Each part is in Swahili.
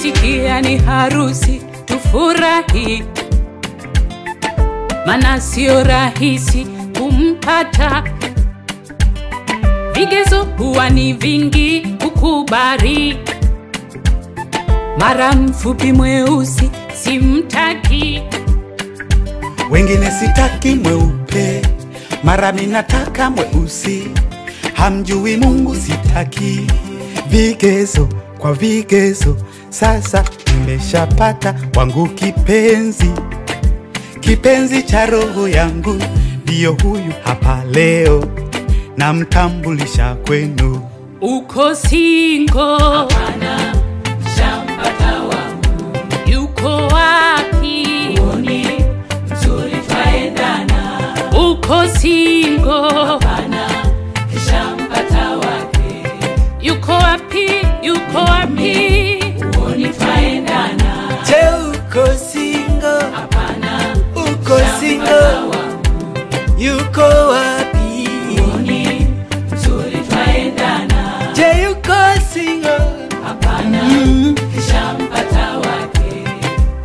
Tukisikia ni harusi tufurahi, maana sio rahisi kumpata. Vigezo huwa ni vingi kukubali, mara mfupi mweusi simtaki. Wengine sitaki mweupe, mara minataka mweusi. Hamjui Mungu sitaki. Vigezo kwa vigezo, sasa nimeshapata wangu kipenzi. Kipenzi cha roho yangu ndiyo huyu hapa leo, namtambulisha kwenu. Uko single? Hapana, shampata wangu. Yuko wapi? Uoni mzuri twaendana. Uko single? Hapana, shampata wake. Yuko wapi? Yuko wapi? Uoni twaendana. Je, uko single? Hapana, uko single? Yuko wapi? Uoni mzuri twaendana. Je, yuko single? Hapana, kishampata wake.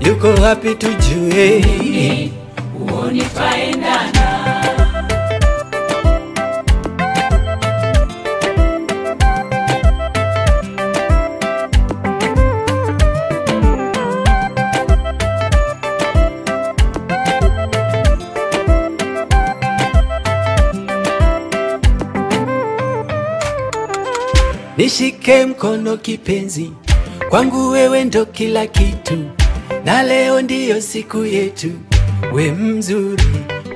Yuko wapi tujue? Uoni twaendana. Nishike mkono kipenzi, kwangu wewe ndo kila kitu, na leo ndiyo siku yetu. We mzuri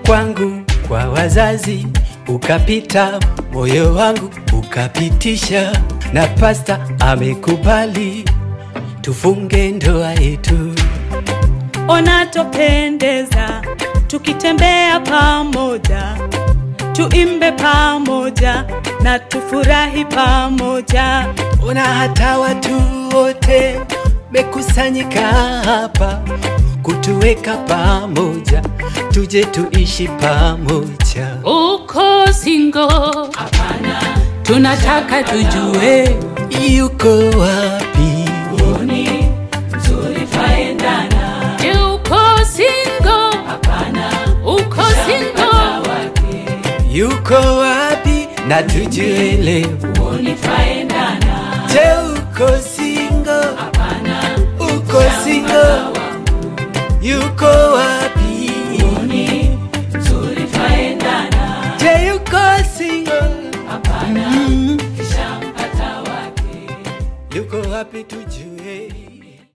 kwangu, kwa wazazi ukapita, moyo wangu ukapitisha, na pasta amekubali tufunge ndoa yetu. Ona topendeza tukitembea pamoja, tuimbe pamoja na tufurahi pamoja. Ona hata watu wote mekusanyika hapa kutuweka pamoja, tuje tuishi pamoja. Uko single? Hapana, tunataka tujue. Yuko wapi? Uoni mzuri twaendana. Je, uko single? Hapana, uko single? Yuko wapi na tujue leo? Uoni twaendana. Je, uko single? Hapana, uko single? Yuko wapi? Uoni mzuri twaendana. Je, yuko single? Hapana, kishampata wake. Yuko wapi tujue?